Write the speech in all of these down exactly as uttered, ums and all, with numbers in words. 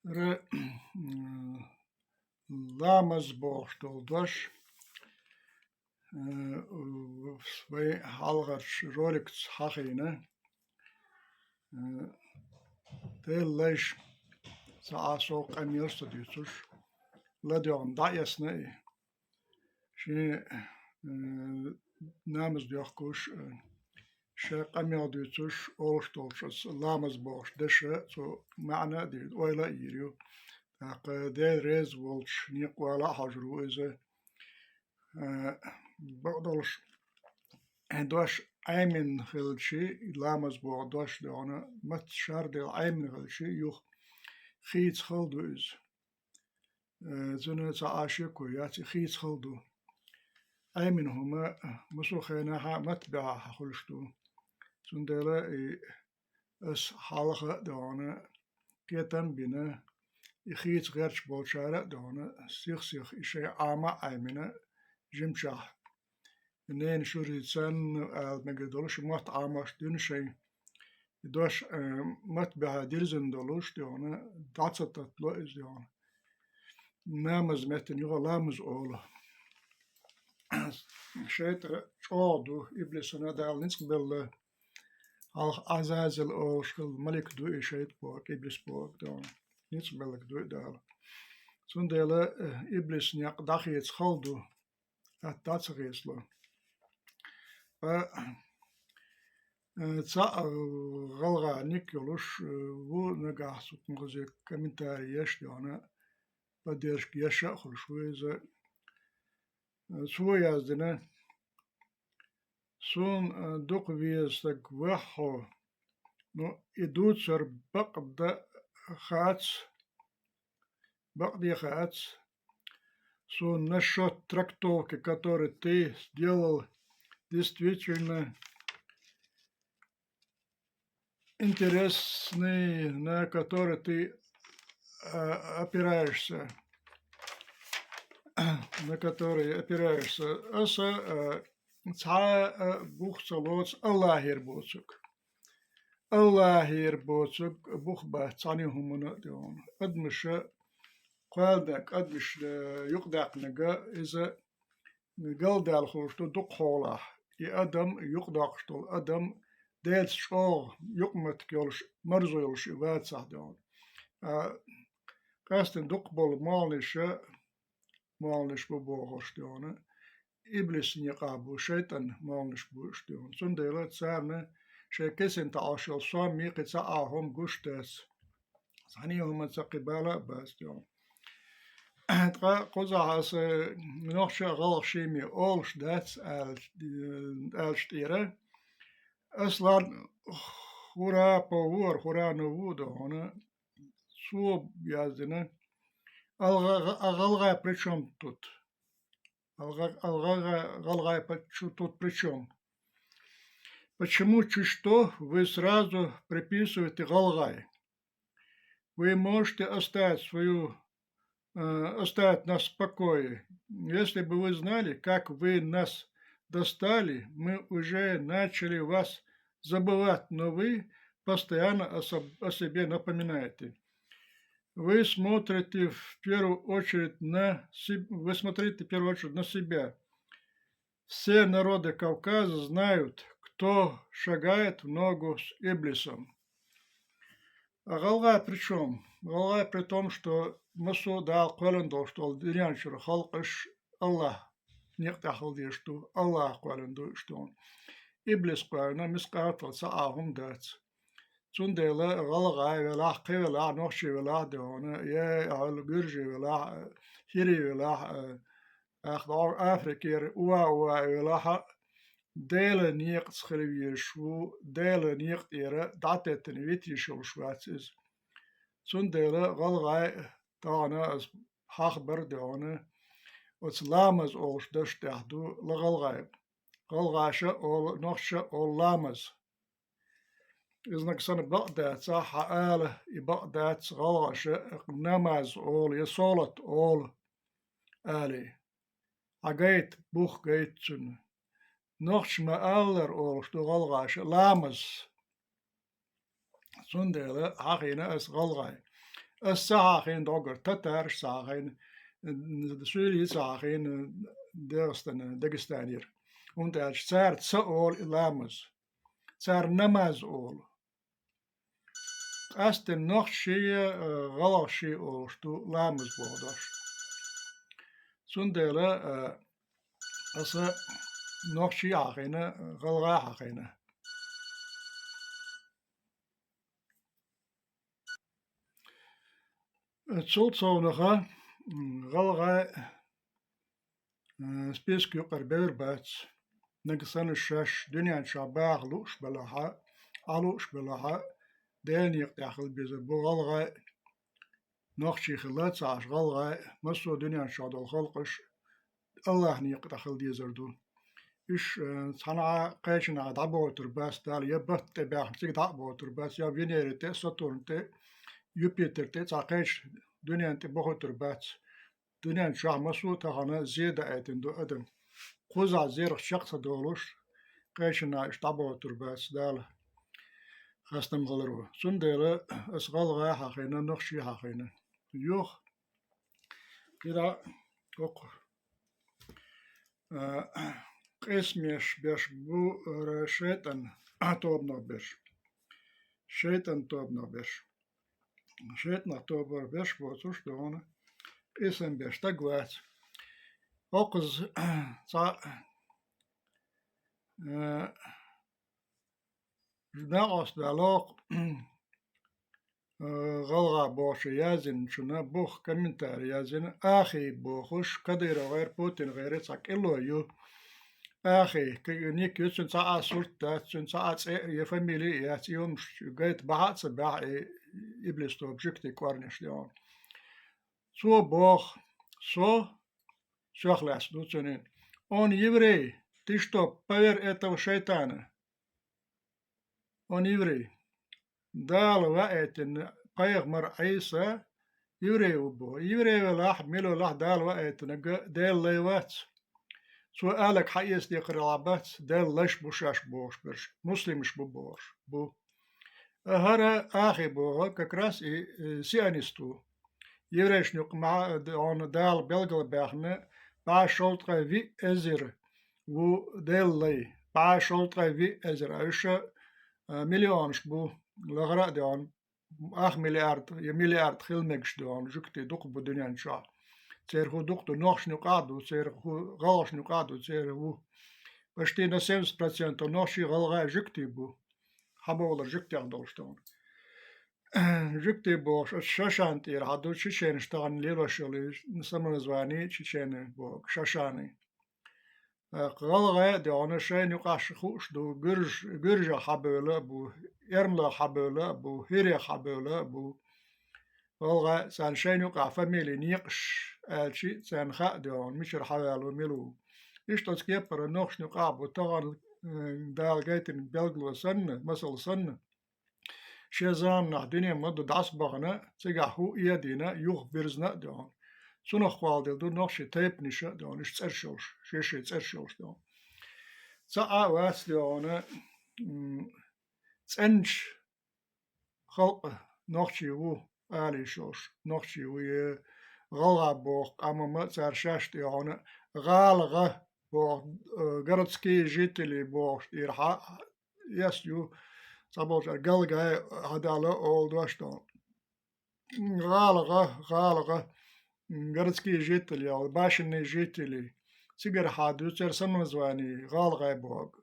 Ре-, м, ламаз бохуш долу дош, э, вай хьалхарчу роликца хьахийна, э, Делан лайш цхьа а сов къамелаш ца дуьйцуш, ладоьгӀна дӀаэцна и. Шен, э, намаз доьхкуш, э, шайн къамел дуьйцуш, олуш долчу оцу ламаз бохуш дешан цо маьӀна а дийр, ойла а йийр ю. ТӀаккха Дела реза волчу некъ вала а хьожур ву иза. Э, бакъдолуш, э, дош Ӏемина хилчи, ламаз боху дош доьгӀна, маца шарделла Ӏемина хилчи, юха хийца хала ду иза. Э, цуьнан цхьа а шеко яц, и хийца хала ду. Ӏемина хӀума массо а хенахь а матбехьа хуьлуш ду. Цундела и ас хьалха а доьгӀна, кхетам а бина, и хийца гӀерташ болчара а доьгӀна, сих-сиха и шайн Ӏама а Ӏемина жимчохь. Ненан шуьрий царна ала мегар долуш, мотт Ӏамош дуьйна шайн. И дош, э, матбехьа дирзина долуш доьгӀна, дӀа ца татло иза доьгӀна. Намаз меттана юха ламаз олу. ШайтӀа чӀогӀа ду, иблисана Дала ницкъ белла. Хьалха Азазил олуш хилла малик ду и шайтӀа бохург, иблис бохург доьгӀна. Ницкъ белларг ду и Дала. Цундела, э, иблис некъ дӀахеца хала ду. Атта ца хецало. Ткъа, э, цхьаъ, э, гӀалгӀа ник йолуш, э, ву, нагахь цу кхузахь комментарий еш а доьгӀна, поддержка еш а хуьлуш ву иза. Э, цо яздина: «Суна, э, дукха веза стаг ваьхьо, но и дуцар бакъ дан хац, бакъ де хац. Суна насчёт трактовки, который ты сделал, действительно интересный, на который ты, э, опираешься, на который опираешься». Аса, э, цхьа а бух ца лоцу АллахӀера боцург. АллахӀера боцург бух бац цхьана а хӀуманна а доьгӀна. Адамаша кхоьллинарг, адамашна юкъадаьккхинарг иза галдаьлла хуьлуш ду дукха хьолахь. И адам, юкъадоккхуш долу адам Делаца чӀогӀа юкъаметтиг йолуш, марзо йолуш и вацахь доьгӀна. А, къаьсттина дукха болу молханаш, молханаш бу бохурш доьгӀна. Иблисан некъахь бу, шайтӀан молханаш бу уьш доьгӀна. Цундела царна шайн кисана тӀехь Ӏаш йолу сом, кхин цхьа а хӀума гуш дац. Цхьана а хӀуманна цхьа кхин бала а бац доьгӀна. Ткъа кхузахь аса нохча а, гӀалгӀа шиме олуш дац аьлла, аьллачу тӀера. Аслан Хурапов ву, хӀара Хурапов ву доьгӀна. Цо яздина: «А гӀа-, а гӀалгӀай при чём тут? А гӀа-, а гӀа-, гӀалгӀай п-, чу-, тут при чём? Почему чу-, что вы сразу приписываете гӀалгӀай? Вы можете оставить свою, э, оставить нас в покое. Если бы вы знали, как вы нас достали, мы уже начали вас забывать, но вы постоянно о соб-, о себе напоминаете. Вы смотрите в первую очередь на себ-, вы смотрите в первую очередь на себя. Все народы Кавказа знают, кто шагает в ногу с Иблисом». А гӀалгӀай при чём? ГӀалгӀай при том, что массо а Дала кхоьллина долуш долу дуьнен чуьра халкъаш АллахӀ некъа тӀехь хила дезаш ду, АллахӀ кхоьллина ду уьш доьгӀна. Иблис кхоьллина мискъалат цхьа а хӀума дац. Цундела гӀалгӀай велахь, кхин велахь, нохчи велахь доьгӀна, я гӀалгӀай гуьржи велахь, хӀири велахь, э, Африкера уа-уа велахь а, Делан некъаца хила везаш ву, Делан некъа тӀера дӀатеттина вита йиш йолуш вац иза. Цундела гӀалгӀай, тахана аса хьахабар доьгӀна, оцу ламаз олуш дашна тӀехь ду ла гӀалгӀай. ГӀалгӀаша а олу, нохчаша а олу ламаз. Иза нагахь санна бакъ дацахь, хьан ала, и бакъ дац, гӀалгӀаша намаз олу я солат олу, алий. Хьан гайта, бух гайта цуьнан. Нохчаша ма-аллара олуш ду гӀалгӀаша ламаз. Цундела хьахийна аса гӀалгӀай. Ас ца хьахийна дӀогара, татараш ца хьахийна, суьйлий ца хьахийна Дагестан, Дагестанера. ХӀунда аьлча цара ца олу и ламаз. Цара намаз олу. Къаьсттина нохчий, э, гӀалгӀаший олуш ду ламаз боху дош. Цундела, э, аса нохчий а хьахийна, гӀалгӀай а хьахийна. Цул совнаха, м, гӀалгӀай, э, списка юкъара бевр бац. Нагахь санна шаьш дуьнен чохь баха лууш белахь а, Ӏа лууш белахь а, Делан некъа тӀехь хила безар бу гӀалгӀай, нохчий хилла ца Ӏаш гӀалгӀай, массо а дуьнен чохь долу халкъаш АллахӀан некъа тӀехь хила дезар ду. Уьш, э, цхьана а кхечанхьа дӀабохуьйтур бац Дала, я бутт тӀе баьхна цига дӀа а бохуьйтур бац, я Венера тӀе, Сатурн тӀе, Юпитер тӀе, цхьа кхечу дуьнен тӀе бохуьйтур бац. Дуьнен чохь массо а тахана зе даийтина ду адам. Кхузахь зерах чекх ца долуш, кхечанхьа уьш дӀабохуьйтур бац Дала, хастам хиларо. Цундела аса гӀалгӀай а хьахийна, нохчий а хьахийна. Юха кхидӀа хӀокху, а, къийсамаш беш бу, а, шайтӀан тобанах берш. ШайтӀан тобанах берш. ШайтӀанах тобанах берш боцуш ду хьуна, къийсам беш стаг вац. ХӀокхуза цхьа, а, накъост ваьлла вокху, э, гӀалгӀа бохучо яздинчунна бух комментарий яздина, ахий бохуш, КадыровгӀеран, ПутингӀеран цхьа кӀилло ю. Ахий, к-, ник ю, цуьнан цхьа а сурт дац, цуьнан цхьа а цӀе я фамилия яц, и хӀумаш гайта бахьа а ца баьхьа, и иблис тоба жуьгтий кӀорнеш де хьуна. Цо боху, со, сох лаьцна ду цуьнан: «Он еврей, ты что, поверь этого шайтана?» Он еврей. Дала ваийтина пайхамар Ӏийса еврей ву боху. Еврей велахь, мила велахь, Дала ваийтинарг Делан лай вац. Цо алаг хьаэца декхархьа бац, Делан лайш бу шаьш бохуш берш, муслимаш бу бохуш бу. А хӀара ахий боху как раз и, э, сионист ву. Еврейшна юкъа ма-, д-, хьуна Дала белгалбаьхна, бӀе шовзткъе виъ эзар ву Делан лай, бӀе шовзткъе виъ эзар, а уьш, а, миллионаш бу, лахара а де хьуна, ах миллиард я миллиард хила мегаш де хьуна, жуьгтий дукха бу дуьнен чохь. Церан хӀу дукха ду, нохчашна юкъахь а ду, церан хӀу гӀалгӀашна юкъахь а ду, церан хӀу. Почти на семьдесят процентов нохчий, гӀалгӀай жуьгтий бу. Хьабовлар жуьгтех долуш де хьуна. Жуьгтий бохуш, оцу Шашан тӀера хьан ду чеченаш тахана лелош йолу самоназвание чечены боху, Шашаны. ТӀаккха гӀалгӀай а де хьуна, шайна юкъахь шу хууш ду, гуьрж-, гуьржех хьабевлла а бу, эрмалех хьабевлла а бу, хӀирех хьабевлла а бу. ГӀалгӀай а царна шайна юкъахь фамилий некъаш аьлчи, царна хаа де хьуна, мичара хьаваьлла ву, мила ву. Иштта оцу кепара нохчашна юкъахь а бу, тахана, э, Дала гайтина белгало санна, масал санна, шен заманахь дуьне ма ду дӀасабахана, цигахь хӀу а дина, юха бирзина а де хьуна. Цунах кхолладелла ду нохчий тайпанаш а де хьуна, уьш цӀераш йолуш, шен-шен цӀераш йолуш де хьуна. Цхьа а вац де хьуна, м, цӀеначу халкъа нохчий ву ала йиш йолуш, нохчий ву, е гӀалгӀа боху къам а ма цара шаьш де хьуна, гӀалгӀа боху, э, городские жители бохуш тӀера хьа-, эс ю, цхьаболчара галгай хьадала олу дош ду. ГӀалгӀа, гӀалгӀа, городские жители, я башенные жители. Цигара хьан ду церан самоназвание, гӀалгӀай боху.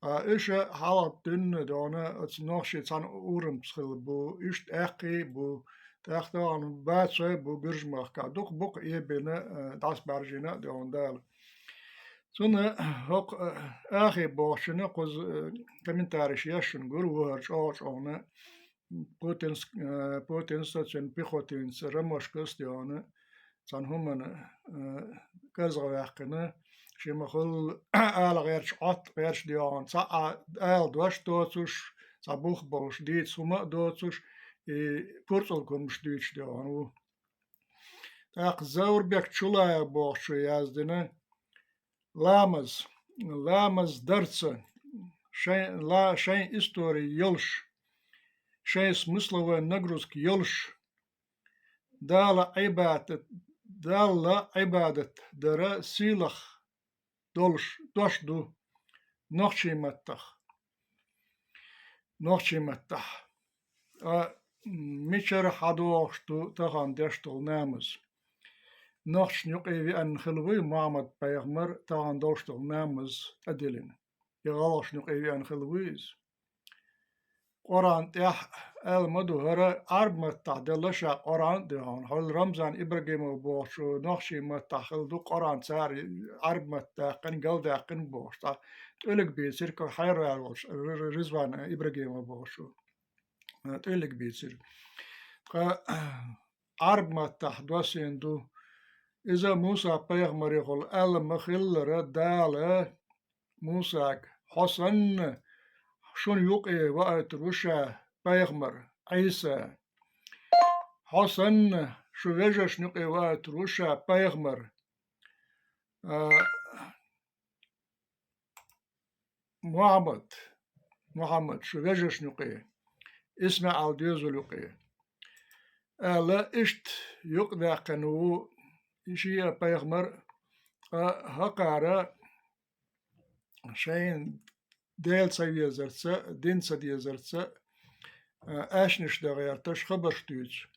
А уьш хьалха дуьнна де хьуна оцу нохчий цхьана урамца хилла бу, уьш тӀаккхий а бу, тӀаккха де хьуна бацой а бу гуьржмахкахь, дукха букъа эбина, э, дӀасабаьржина а де хьуна Дала. Цунна хӀокху, э, ахий бохучунна кхуза, э, комментарийш еш шуна гур ву хӀара чӀогӀа-чӀогӀана Путинс-, э, Путинс а, цуьнан пехотинца Ромашкас а де хьуна, цхьана хӀуманна, э, карзахваьккхина, шен ма-хуьллу ала гӀерташ, Ӏотта гӀерташ де хьуна, цхьа а ала дош доцуш, цхьа бух болуш, дийца хӀума а доцуш, и пурцӀулг хӀуманаш дуьйцуш де хьуна ву. ТӀаккха Заурбек Чулаев бохучо яздина: ламаз, ламаз дарца, шайн, ла-, шайн истори йолуш, шайн смысловой нагрузка йолуш, Дала Ӏибадат, Далла Ӏибадат дара сийлахь долуш дош ду нохчийн маттахь. Нохчийн маттахь. Ткъа мичара хьадогӀуш ду тахана деш долу намаз? Нохчашна юкъе веана хилла вуй Мухьаммад-пайхамар тахана долуш долу намаз тӀедиллина? Я гӀалгӀашна юкъе веана хилла вуй иза? Къуръан тӀехь аьлла ма ду, хӀара Ӏарб маттахь делла ша Къуръан а ду хьуна. Хьуна Рамзан Ибрагимов бохучо нохчийн маттахь хилла ду Къуръан, цара Ӏарб матта даьккхина, галдаьккхина бохуш. Ткъа тӀулг бийцира кху хьайра ваьлла волчу Р-, Р-, Ризван Ибрагимов бохучо. ТӀулг бийцира. Ткъа Ӏарб маттахь доссийна ду. Иза Муса-пайхамарехула аьлла ма-хиллара Дала Мусага: «Хьо санна шуна юкъе ваийтур ву ша пайхамар, Ӏийса. Хьо санна шу вежаршна юкъе ваийтур ву ша пайхамар, а, Мухьаммад, Мухьаммад шу вежаршна юкъе, ИсмаӀал доьзал юкъе», аьлла, иштта юкъадаьккхина ву шиъ а пайхамар, ткъа хӀокхара шайна Дела ца везарца, дин ца дезарца, а, аьшнаш дан гӀерташ хабарш дуьйцу.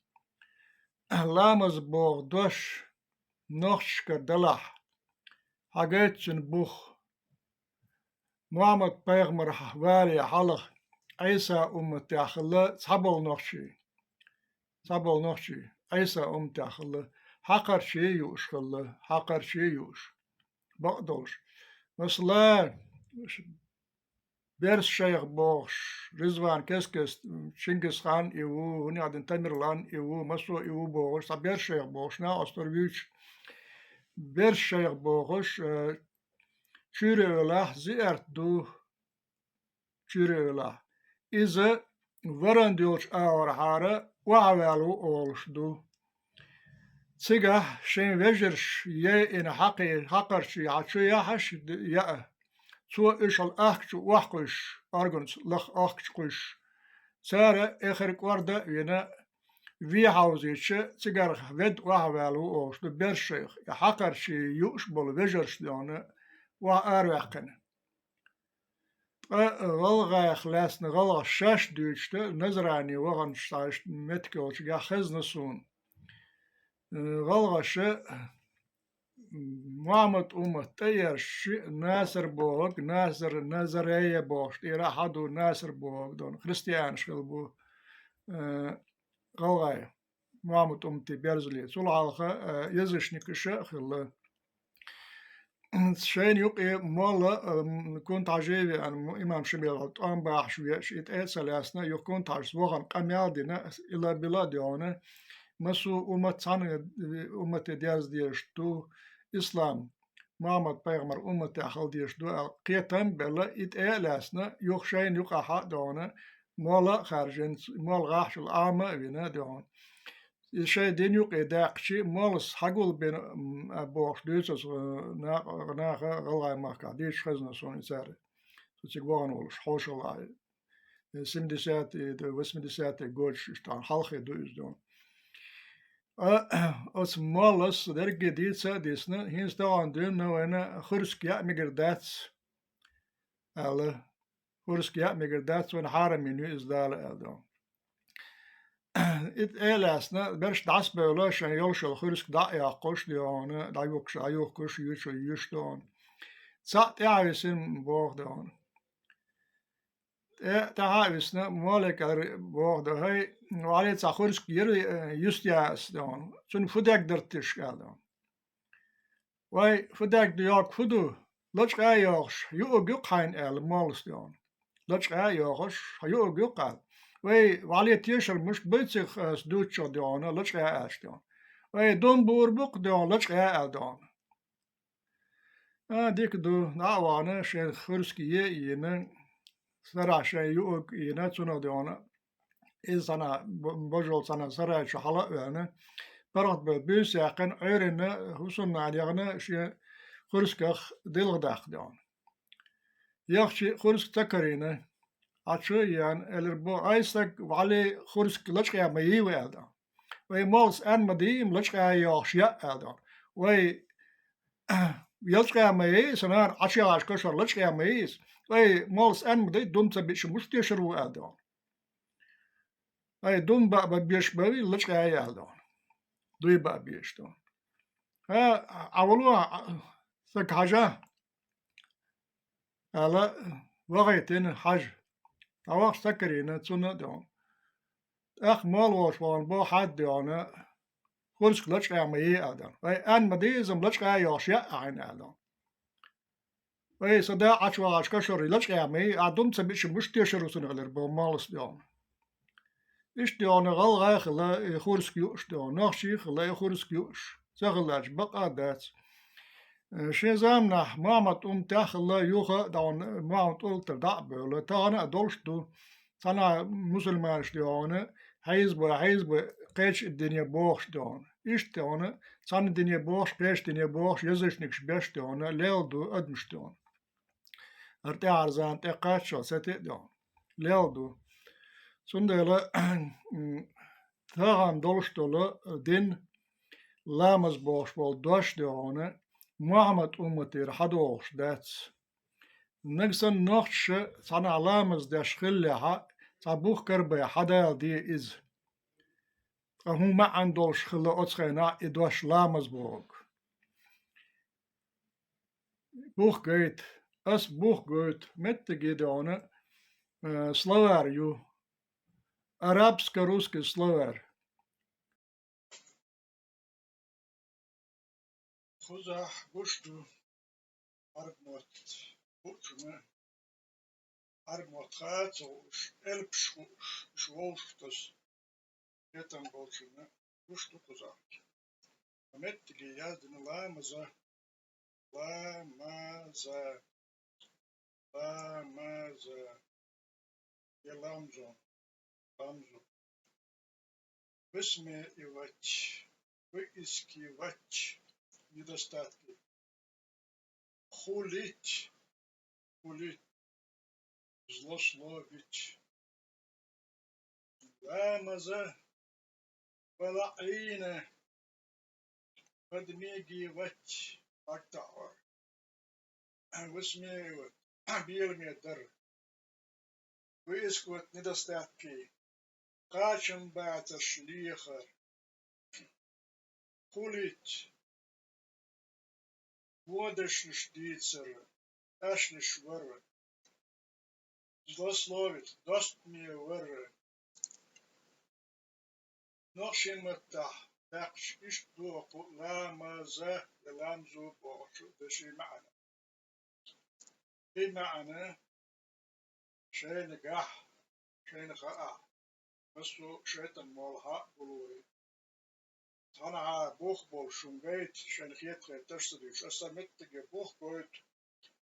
Ламаз боху дош нохчашкара далахь, хьагайта цуьнан бух. Мухьаммад-пайхамар вале хьалха Ӏийса умматехь хилла цхьаболу нохчий. Цхьаболу нохчий Ӏийса умматехь хилла, хьакхарчий а юуш хилла, хьакхарчий а юуш. Бакъдолуш. Масала, Берс-шайх бохуш, Ризван Кескес, Чингисхан и ву, хӀунехдина Тамерлан и ву, массо а и ву бохуш, цхьа Берс-шайх бохуш, накъосталла вуьйцуш. Берс-шайх бохуш, э, Чуьйра-Эвлахь зиярт ду, Чуьйра-Эвлахь. Иза варан доьлчу агӀорхьара охьаваьлла ву олуш ду. Цигахь шайн вежарш яйина хьакхе-, хьакхарчий хьа чу яхьаш д-, яа. Цо уьш хьал ахка чу охьакхуьйсуш, органца лаха ахка чу кхуьйсуш. Цара эхар кӀорда а вина, вен хьовзийча, цигарх ведда охьаваьлла ву олуш ду Берс-шайх, и хьакхарчий юуш болу вежарш дуьйна охьа араваьккхина. Ткъа гӀалгӀайх лаьцна гӀалгӀаша шаьш дуьйцуш ду, Назрани ваханчу цхьа иштта меттиг йолчуьнгахь хезна суна. Э, гӀалгӀаша Мухьаммад уммат тӀеерзаш Насар бохург, Насар, Назарая бохуш, тӀера хьан ду Насар бохург дон, христианаш хилла бу, э, гӀалгӀай. Мухьаммад уммате берзале. Цул хьалха, э, язычникаш а хилла. Шайна юкъе молла, э, м, Кунта-Хьажа веана, м, имам Шамилан тӀом бахьаш веаш, и тӀе а ца лаьцна, юха Кунта-Хьажас вахана къамел а дина, ила-била а дуьйна, массо а уммат цхьана, э, уммате дерза дезаш ду ислам. Мухьаммад-пайхамар умматехь хила дезаш ду аьлла, кхетам а белла, и тӀе а лаьцна, юха шайна юкъахь а дуьйна, молла а хаьржина, молла гӀахьчул Ӏама а вина дуьйна. И шайн дин юкъе даьккхича, моллас хьагулбина, м, а, бохуш дуьйцу аса, э, на-, наха ГӀалгӀай махкахь, дуьйцуш хезна суна и цара. Со цига вахана волуш, хьошалгӀа, э, семидесятые, да, восьмидесятые годаш, иштта хьалхе ду иза дуьйна. А, оцу моллас дерриге дийца а дийцина, хӀинца тахана дуьйна вайна хурск яа мегар дац, аьлла. Хурск яа мегар дац, вайна хьарам йина ю иза Дала аьлла дуьйна. И тӀе а лаьцна, берш дӀасабевлла, шайн йолуш йолу хурск дӀа а йоккхуш дуьйна, дӀаюхкуш, дӀаюхкуш, юьйцуш, юьйцуш дуьйна. Цхьаъ тӀаьхьа висина боху дуьйна. ТӀе-, тӀаьхьа а висна, молле кӀалхара боху дуьйна: «ХӀай, вале цхьа хурск йира, э, юьсту яа ас дуьйна. Цунна фу дерг дара тешаш?» аьлла дуьйна. «Вай, фу дерг ду, йоккха хӀун ду? Лачкъа а йохуш, юург ю-кх хьайна», аьлла моллас дуьйна. Лачкъа а йохуш, юург ю-кх аьлла. «Вай, вале тешар муьлш бу цигахь ас дуьйцучух дуьйна, лачкъа а аьлча дуьйна. Вай, дум буур бу-кх дуьйна, лачкъа а», аьлла дуьйна. А, дика ду, дӀа а вахана, шен хурск е а йина, сарахь шен юург а йина, цунах дуьйна. Иза цхьана бо-, божал цхьана сарай чу хьала а ваьлла, паргӀатбевлла буьйса яьккхина, Ӏуьйранна, хӀусамнана яхана шен хурсках дилха даьккха дуьйна. Яхча хурск ца карийна, Ӏачу а еана, элира боху: «Ай стаг, вале хурск лачкъа яа ма йий вай», аьлла дуьйна. Вай моллас аьнна ма дий, им лачкъа йоагӀаш яа аьлла, дий хьона. Вай ялчкъа ма йий, сан нана Ӏочуяхьаш кашор лачкъа ма йий из. Вай моллас аьнна ма дий, дум ца биъча мишта тешар ву аьлла, дий хьона. Ай, дум баа бан безаш бий, лачкъа яа аьлла, дий хьона. Дуй баа безаш, дий хьона. Ха, Ӏа вало, Ӏа, саг хьажа, аьлла, вахийтина хьажа. ДӀавахача саг карийна цунна, дий хьона. ТӀаккха молла волча вахана боху хьаьдда, дий хьона, Хурск лачкъа ма йий аьлла, дий хьона. Вай аьнна ма дий, из-м лачкъа йоагӀаш яа Ӏайна аьлла, дий хьона. Вай сан да Ӏочувахьаш кашор лачкъа ма йий, ахь дум ца биъча мишта тешар ву цунах хилар боху моллас, дий хьона. Иштта, дий хьона, гӀалгӀай а хилла и Хурск юуш, дий хьона, нохчий а хилла и Хурск юуш. Ца хиллача бакъ а дац. Э, шен заманахь Мухьаммад умматехь а хилла юха а, дий хьона, Мухьаммад уллатара дӀа а бевлла, тахана а долуш ду. Цхьана мусульманаш, дий хьона, хьийзабой, хьийзабой, кхечу дине бохуш, дий хьона. Иштта, дий хьона, цхьана дине бохуш, кхечу дине бохуш, язычникаш беш, дий хьона, лелла ду адамаш, дий хьона. ХӀара тӀаьхьара зама тӀекхаччалц сати а, дий хьона, лелла ду. Цундела, м, тахана долуш долу дин, ламаз бохуш болу дош, дий хьона, Мухьаммад умматера хьадогӀуш дац. Нагахь санна нохчаша цхьанхьа ламаз деш хиллехь, цхьа бух карабай хьадала де иза. Ткъа хӀун маьӀна долуш хилла оцу хенахь и дош, ламаз бохург? Бух гайта. Ас бух гойту. Меттиге, дий хьона, э, словарь ю. Арабско-русский словарь. Кхузахь гуш ду Ӏарб мотт хуучунна, Ӏарб мотт хаа а ца хууш, элпаш хууш, уьш вовшахтосу, кхетам болчунна гуш ду кхузахь. Ткъа меттиге яздина ламаза, ламаза, ламаза. Я ламзу, ламзу. Высмеивать, выискивать недостатки. Хулить, хулить, злословить. Ламаза, валаӀина, подмигивать, хьагтаӀор. Высмеивать, беламе дар. Выискивать недостатки, кхачам бацарш лехар. Хулить, вон дешнаш дийцар, аьшнаш вар. Злословить, достаме вар. Нохчийн маттахь баьккхича иштта доху ламаза я ламзу бохучу деши маьӀна. И маьӀна шайна гахь, шайна хаахь, массо а шайтӀан молхьа а гулой. Цхьанхьа бух болуш шуна гайта, шайна хетахетарш а ца дуьйцуш, аса меттиге бух гойту,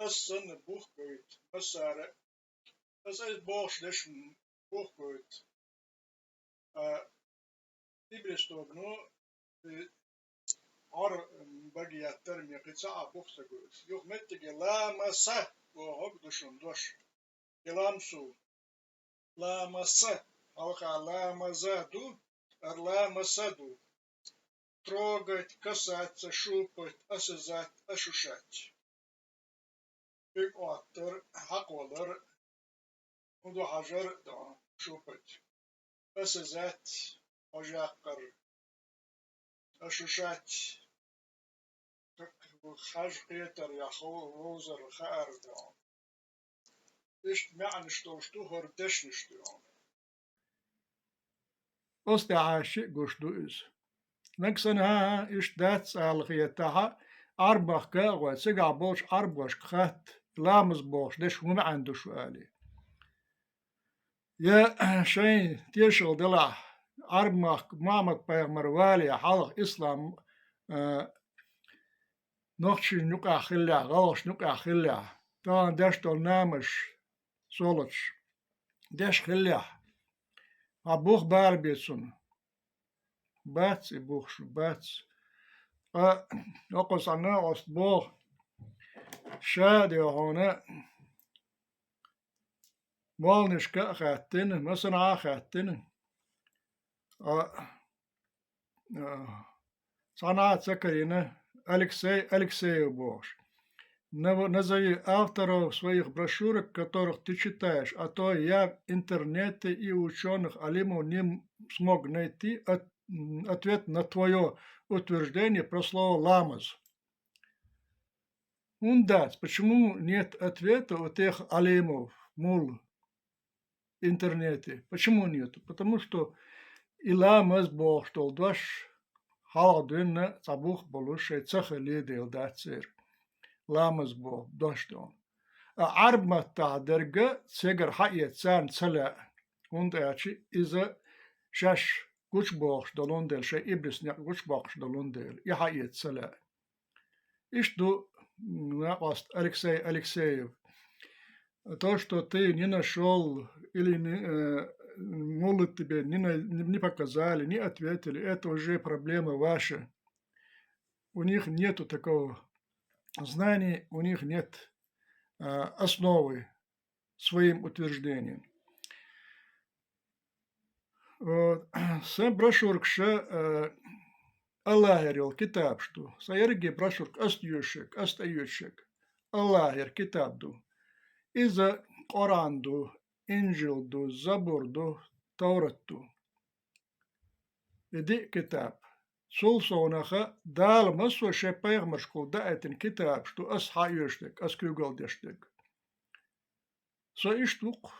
аса санна бух гойту, массара а, аса иза бохуш дешна бух гойту. А, иблис тобано, э, Ӏор, м, баге еттар мекхи ца а бух ца гойту. Юха меттиге ламаса бохург ду шуна дош. И ламсу. Ламаса, хьалха ламаза ду, ар ламаса ду. Трогать, касаться, щупать, осязать, ощущать. Уьг Ӏоттар, хьакхолар, хӀун ду хьажар, дӀа, щупать. Осязать, хьожаккхар. Ощущать, как хьажа кхетар я хо-, вовзар хаар, дӀа. Иштта маьӀнаш долуш ду хӀара дешнаш, дӀа. Оцу тӀехь шиъ гуш ду иза. Нагахь санна, хӀан-хӀа, иштта дац ала хетахь, Ӏарб-махка а гӀой, цигахь болчу Ӏарбошка хатта, ламаз бохуш деш хӀун маьӀна ду шу, алий. Я шайн тешалла делахь, Ӏарб-махка Мухьаммад-пайхамар вале хьалха ислам, а, нохчийн юкъахь хиллехь, гӀалгӀашна юкъахь хиллехь, тахана деш долу намазаш, солаташ деш хиллехь, хьан бух бала бе цунна? Бац и бух шу, бац. Ткъа окхузахьа оцу боху, ша а, дий хьона, молланашка а хаьттина, массанхьа а хаьттина. Ткъа а, цхьанахьа ца карийна, Алексей Алексеев бохуш. Нав-, назови авторов своих брошюрок, которых ты читаешь, а то я в интернете и ученых алимов не м-, смог найти от-, м, ответ на твое утверждение про слово ламаз. ХӀунда дац, почему нет ответа у тех алимов, мул интернете? Почему нету? Потому что и ламаз бохуш долу дош хьалха дуьйна цхьа бух болуш шайн ца хилли дела дац церан. Ламаз боху дош долу. А Ӏарб маттахь дерг цигара хьаэца царна ца лаьа, хӀунда аьлча иза шаьш гучубохуш долун дела, шайн иблис некъ гучубоккхуш долун дела, и хьаэца ца лаьа. Иштта ду, м, накъост Алексей Алексеев. То, что ты не нашёл или не, э, мулы тебе не на-, не показали, не ответили, это уже проблема ваша. У них нету такого знания, у них нет, э, основы своим утверждениям. Вот. Сан брошюркаш, э, Аллахьера йолу китабаш ду. Сан ерриге брошюрка ас доьшург, ас тӀеоьцург Аллахьера китаб ду. Иза Къуръан ду, Инжил ду, Забур ду, Таврат ду. И диъ китаб. Цул совнаха Дала массо а шен пайхамаршкахула даийтина китабаш ду ас хьаоьшург, ас куьйгалла дешнарг. Со иштта ву-кх,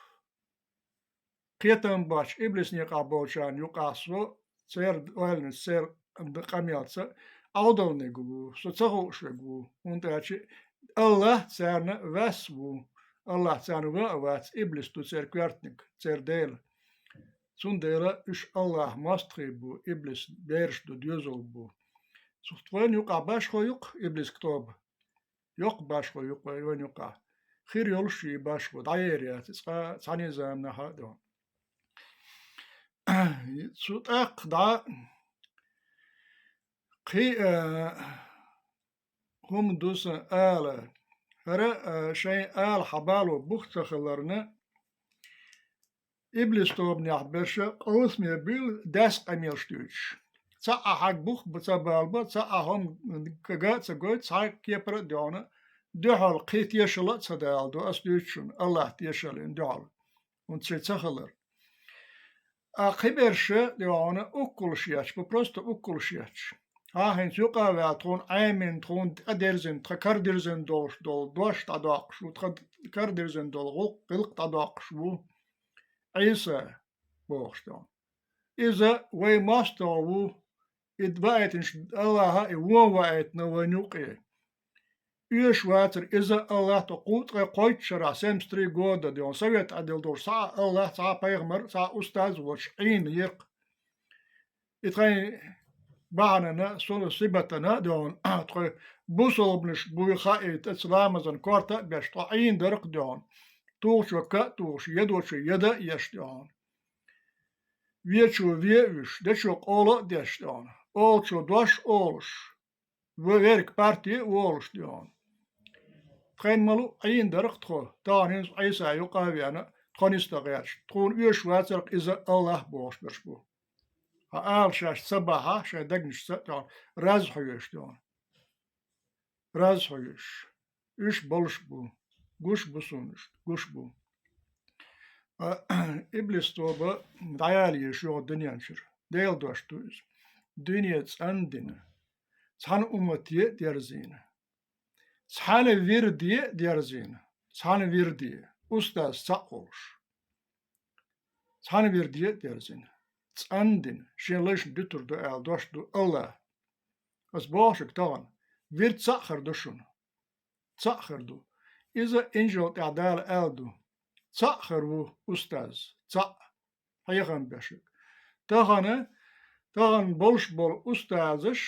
кхетам боцчу иблис некъахь болчарна юкъахь со церан ойланца, церан къамелца Ӏовдалниг ву, со ца хууш верг ву, хӀунда аьлча Аллахь царна вас ву, Аллахь царна ван а вац, иблис ду церан коьртаниг, церан дела. Цундела уьш Аллахьан мостагӀий бу, иблис бераш ду, доьзал бу. Цу тхойна юкъахь башхо ю-кх иблис тоба. Йоккха башхо ю-кх вайна юкъахь. Хир йолуш и башхо, дӀаер яц иза цкъа цхьана заманахь а ду. Цу тӀаккха дӀа кхин а, э, хӀума ду сан ала. ХӀара, э, шайн ала хьабало бух ца хиларна, иблис тобанехь берш къовсаме буьйлу даьсса къамелаш дуьйцуш. Цхьа а хьаг бух ца балабо, цхьа а хӀума га а ца гойту, цхьа а кепара а доьгӀна, дуьхьал кхин тешалла а ца даладо, ас дуьйцу шуна, Аллахь тешаллина дуьхьал. ХӀунда шайн ца хилар. А кхиберш а доьгӀна уккулш етташ бу, просто уккулш етташ. Хьан хӀинца юкъа а ваьлла, тхуна Ӏемина, тхуна тӀедирзина, тхан карадирзина долуш долу дош дӀадоккхуш ву, тхан карадирзина долу гӀуллакх, гӀиллакх дӀадоккхуш ву Ӏийса бохуш долу. Иза вайн мостагӀа ву, и ваийтинчу Аллахьа и вон ваийтина вайн юкъе. Оьшуш вацара иза Аллахь тхо кху ткъе кхойтта шарахь, семьдесят три года, доьгӀна, совет Ӏедал долуш, цхьа а Аллахь, цхьа а пайхамар, цхьа а устаз воцуш Ӏийна еккха. И тхайн бахьанана, сибатана а доьгӀна, тхо бусалбанаш буй хаийта, ламазан корта а беш, тхо Ӏийна дара-кх доьгӀна. Тухучо ка а тухуш, едочо яда а еш доьгӀна. Вечо ве а вуьйш, дечо къола а деш доьгӀна. Олучо дош а олуш, ве-, верг парти а волуш доьгӀна. Тхайна ма-луъу Ӏийна дара-кх тхо, тахана хӀинца Ӏийса юкъа а веана, тхо нисда гӀерташ. Тхуна оьшуш вацара-кх иза Аллахь бохуш берш бу. Хьан ала шаьш ца бахьа, шайн дегнашца а доьгӀна, раз хьоьжуш доьгӀна. Раз хьоьжуш. Уьш болуш бу. Гуш бу суна уьш, гуш бу. А, иблис тоба дӀаяла езаш йогӀу дуьнен чуьра. Делан дош ду иза. Дуьне цӀандина. Цхьана уммате а дерзийна. Цхьана вирде а дерзийна. Цхьана вирде. Устаз цхьаъ волуш. Цхьана вирде а дерзина, цӀандина, шен лайшна дуьтур ду аьлла дош ду Аллахь. Ас боху шуьга тахана, вирд цхьаъ хир ду шуна. Цхьаъ хир ду. Иза Инжил тӀехь Дала аьлла ду. Цхьаъ хир ву устаз, цхьаъ, хьехам беш верг. Тахана, тахана болуш болу устазаш,